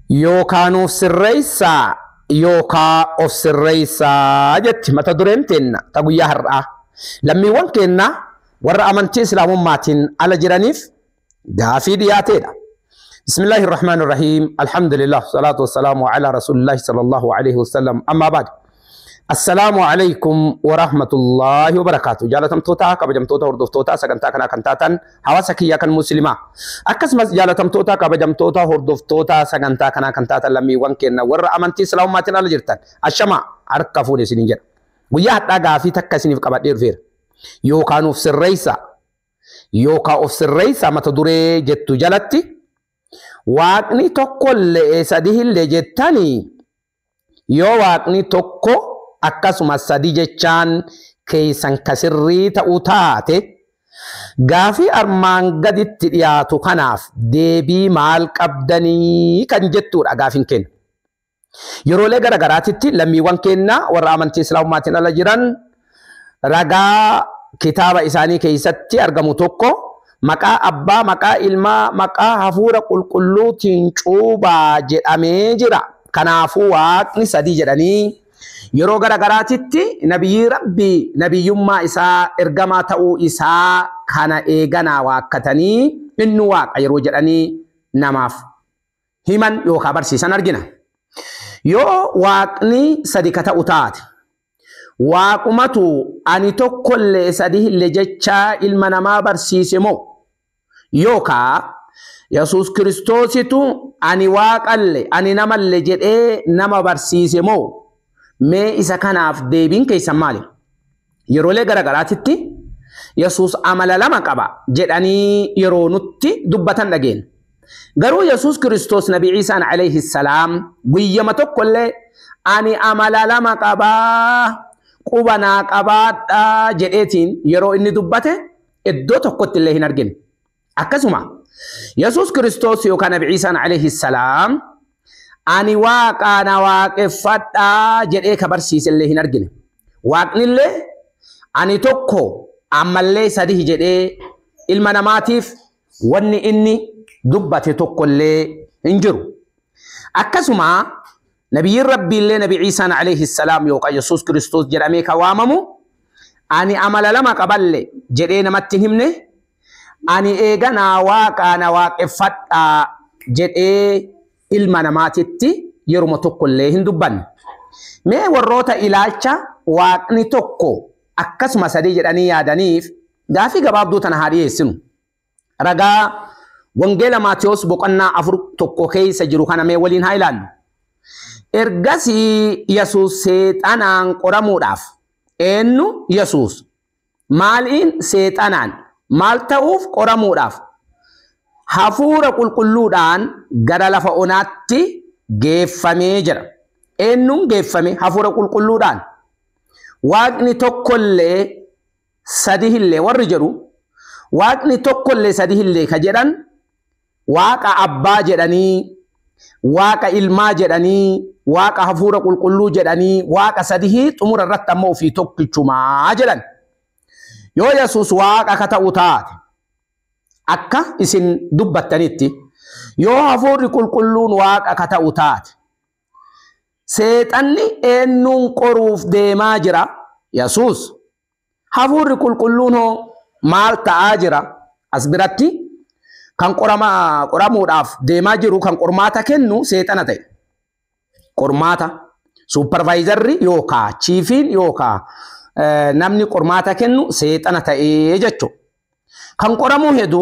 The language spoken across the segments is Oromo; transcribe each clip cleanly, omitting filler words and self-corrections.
Yookaa nuuf sirreessaa yookaa of sirreessaa jetti mata dureen teenna ta guyyaa har'aa. Lammiiwwan keenna warra amantii Islaamummaatiin ala jiraniif gaafii dhiyaateedha. Bismillaahi Rahmaani Rahiim. Alhamdulillah. Salaatu wassalaamu ala Rasuulillahi sallallahu alaihi wasallam. Ammaa baad. Assalaamu alaikum wa rahmatullahi wa barakaatu. Jaalatamtoota, kabajamtoota, hordoftoota sagantaa kanaa kan taatan hawaasa kiyyaa kan muslimaa. Akkasumas jaalatamtoota, kabajamtoota, hordoftoota sagantaa kanaa kan taatan lammiiwwan keenya warra amantii Islaamummaatiin ala jirtan. Ashamaa harka fuudhe isiniin jedha. Guyyaa har'aa gaafii takka isiniif qabadhee dhufeera. Yookaan nuuf sirreessaa yookaan of sirreessaa mata duree jettu jalatti waaqni tokkollee sadihillee jettanii yoo waaqni tokko akkasumas sadi jechaan keessan kasirrii ta'uu taate gaafii armaan gaditti dhiyaatu kanaaf deebii maal qabdanii kan jettuudha gaafiin kenna. Yeroolee gara garaatitti lammiiwwan keenya warra amantii Islaamummaatiin ala jiran ragaa kitaaba isaanii keessatti argamu tokko maqaa abbaa, maqaa ilmaa, maqaa hafuura qulqulluutiin cuubaa jedhamee jira. Kanaafuu waaqni sadii jedhanii yeroo gara garaatitti nabiyyi rabbii nabiyyummaa isaa ergamaa ta'uu isaa kana eeganaa waakkatanii inni waaqa yeroo jedhanii namaaf himan yookaan barsiisan argina. Yoo waaqni sadi ka ta'u taate waaqumatu ani tokkollee sadihillee jechaa ilma namaa barsiise moo yookaan Yesuus Kiristoositu ani waaqalle ani namalle jedhee nama barsiise moo mee isa kanaaf deebiin keessan maali? Yeroolee gara garaatitti Yesuus amala lama qaba jedhanii yeroo nutti dubbatan dhageenya. Garuu Yesuus Kiristoos Nabi Iisaan alayhi salaam guyyama tokkollee ani amala lama qabaa quba naa qabaadhaa jedheetiin yeroo inni dubbate iddoo tokkotti illee hin argine. Akkasuma Yesuus Kiristoos yookaan Nabi Iisaan alayhi salaam ani waaqa na waaqeffadhaa jedhee ka barsiise illee hin argine. Waaqnillee ani tokko ammallee sadihi jedhee ilma namaatiif wanni inni dubbate tokkollee hin jiru. Akkasuma nabiyyiin rabbiillee Nabi Iisaan alayhi salaam yookaan Yesuus Kiristoos jedhamee ka waamamu ani amala lama qaballe jedhee namatti hin himne ani eeganaa waaqaa na waaqeffadhaa jedhee ilma namaatitti yeruma tokkollee hin dubbanne. Mee warroota ilaalcha waaqni tokko akkasuma sadii jedhanii yaadaniif gaafii gabaabduu tana haa dhiyeessinu. Ragaa Wangeela Maatiyos boqonnaa 4:1 keessa jiru kana mee waliin haa ilaallu. Ergasii Yesuus seexanaan qoramuudhaaf eenyu Yesuus maaliin seexanaan maal ta'uuf qoramuudhaaf hafuura qulqulluudhaan gara lafa onaatti geeffamee jira. Eenyuun geeffame hafuura qulqulluudhaan? Waaqni tokkollee sadihillee warri jedhu waaqni tokkollee sadihillee ka jedhan waaqa abbaa jedhanii waaqa ilmaa jedhanii waaqa hafuura qulqulluu jedhanii waaqa sadihii xumura irratti ammoo ofii tokkichumaa jedhan. Yoo Yesuus waaqa ka ta'u taate akka isin dubbattanitti yoo hafuurri qulqulluun waaqa ka ta'u taate seexanni eenyuun qoruuf deemaa jira? Yesuus. Hafuurri qulqulluun hoo maal ta'aa jira? As biratti kan qoramuudhaaf deemaa jiru kan qormaata kennu seexana ta'e. Qormaata suuparvaayizarri yookaan chiifiin yookaan namni qormaata kennu seexana ta'ee jechuudha. Kan qoramuu hedu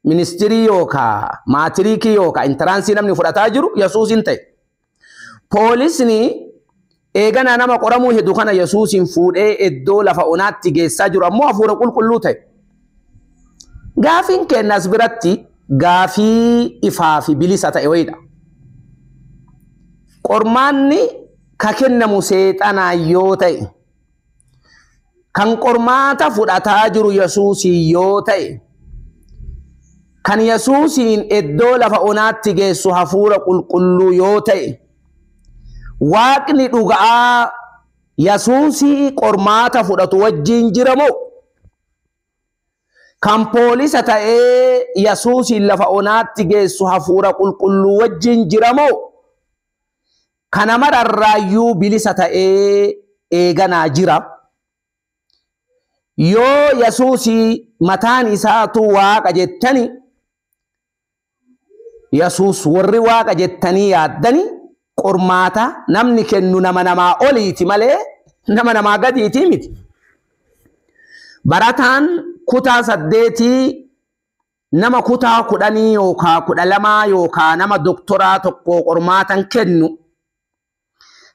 ministirii yookaan maatiriikii yookaan intaraansii namni fudhataa jiru Yesuusin ta'e. Poolisni eeganaa nama qoramuu hedu kana Yesuusin fuudhee iddoo lafa onaatti geessaa jiru ammoo hafuura qulqulluu ta'e. Gaafiin keenya as biratti gaafii ifaa fi bilisa ta'e wayiidha. Qormaanni ka kennamu seexanaa yoo ta'e kan qormaata fudhataa jiru Yesuusii yoo ta'e kan Yesuusiin iddoo lafa onaatti geessu hafuura qulqulluu yoo ta'e waaqni dhugaa Yesuusii qormaata fudhatu wajjin jira moo? Kan poolisa ta'ee Yesuusiin lafa onaatti geessu hafuura qulqulluu wajjin jira moo? Kana mararraayyuu bilisa ta'ee eeganaa jira. Yoo Yesuusii mataan isaatu waaqa jettani, Yesuus warri waaqa jettanii yaaddani, qormaata namni kennu nama namaa oliiti malee nama namaa gadiitii miti. Barataan kutaa 8 nama kutaa 10 yookaa 12 yookaa nama doktoraa tokko qormaatan kennu.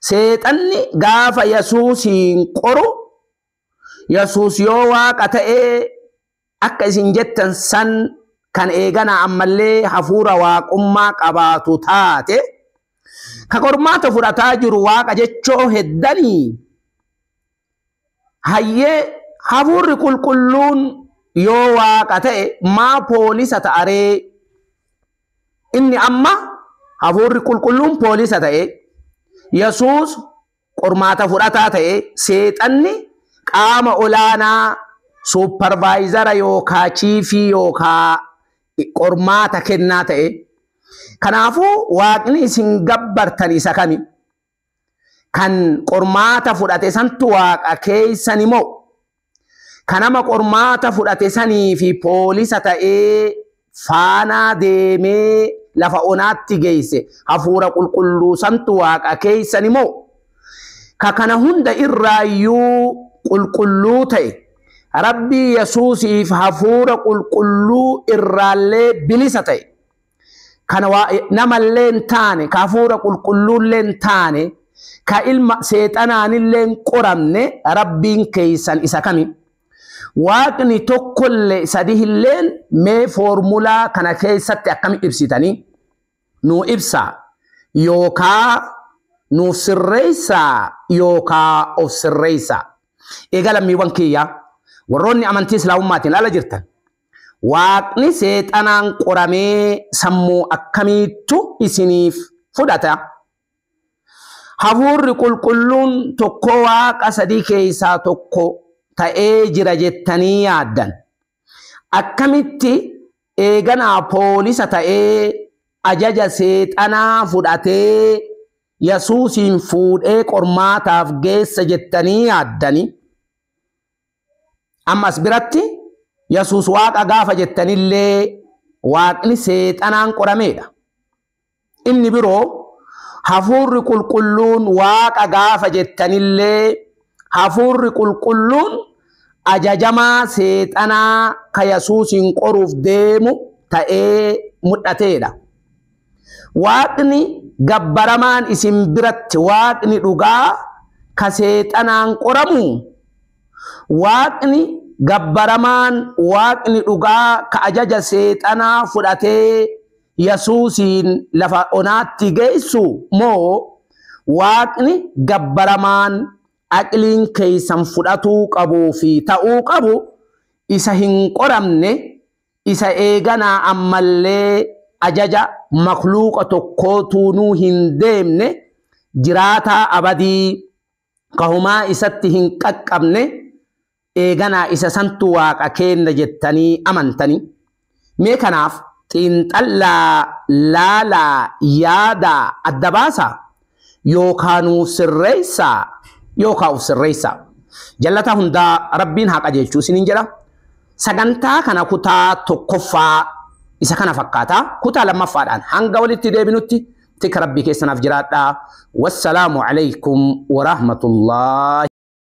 Seexanni gaafa Yesuusiin qoru, Yesuus yoo waaqa ta'ee akka isin jettan san kan eegana ammallee hafuura waaqummaa qabaatu taate, ka qormaata fudhataa jiru waaqa jechoo heddanii, hayyee hafuurri qulqulluun yoo waaqa ta'e maa poolisa ta'aree? Inni amma hafuurri qulqulluun poolisa ta'e, Yesuus qormaata fudhataa ta'e, seexanni qaama olaanaa suupparvaayizara yookaa chiifii yookaa qormaata kennaa ta'e. Kanaafuu waaqni isin gabbartan isa kami? Kan qormaata fudhate santu waaqa keessani moo? Kan nama qormaata fudhate sanii fi poolisa ta'ee faanaa deemee lafa onaatti geesse hafuura qulqulluu santu waaqa keessani moo? Ka kana hunda irraayyuu qulqulluu ta'e Rabbii Yesuusiif hafuura qulqulluu irraallee bilisa ta'e, kana namallee hin taane, ka hafuura qulqulluullee hin taane, ka ilma seexanaanillee hin qoramne Rabbiin keessan isa kami? Waaqni tokkollee sadihilleen mee foormulaa kana keessatti akkami ibsitanii? Nuu ibsaa yookaa nuuf sirreessaa yookaa of sirreessaa. Egaa lammiiwwan kiyyaa warroonni amantii islaamummaatiin ala jirtan, waaqni seexanaan qoramee sammuu akkamiittu isiniif fudhata? Hafuurri qulqulluun tokko waaqa sadii keessaa tokko ta'ee jira jettanii yaaddan. Akkamitti eeganaa poolisa ta'ee ajaja seexanaa fudhatee Yesuusiin fuudhee qormaataaf geessa jettanii yaaddani? Ammas biratti Yesuus waaqa gaafa jettanillee waaqni seexanaan qorameedha. Inni biroo hafuurri qulqulluun waaqa gaafa jettanillee hafuurri qulqulluun ajajamaa seexanaa ka Yesuusiin qoruuf deemu ta'ee mul'ateedha. Waaqni gabbaramaan isin biratti waaqni dhugaa ka seexanaan qoramu, waaqni gabbaramaan waaqni dhugaa ka ajaja seexanaa fudhatee Yesuusiin lafa onaatti geessu moo waaqni gabbaramaan aqliin keessan fudhatuu qabuu fi ta'uu qabu isa hin qoramne, isa eeganaa ammallee ajaja makluuqa tokkootuunuu hin deemne, jiraataa abadii kahumaa isatti hin qaqqabne, eeganaa isa santu waaqa kenna jettanii amantanii? Mee kanaaf xiinxallaa, laalaa, yaadaa adda baasaa yookaa nuuf sirreessaa yookaa of sirreessaa. Jallataa hundaa Rabbiin haa qajeelchuu isiniin jedha. Sagantaa kana kutaa tokkoffaa isa kana fakkaata. Kutaa lammaffaadhaan hanga walitti deebinutti tika Rabbii keessanaaf jiraadhaa. Wassalaamu alaykum wa rahmatullahi.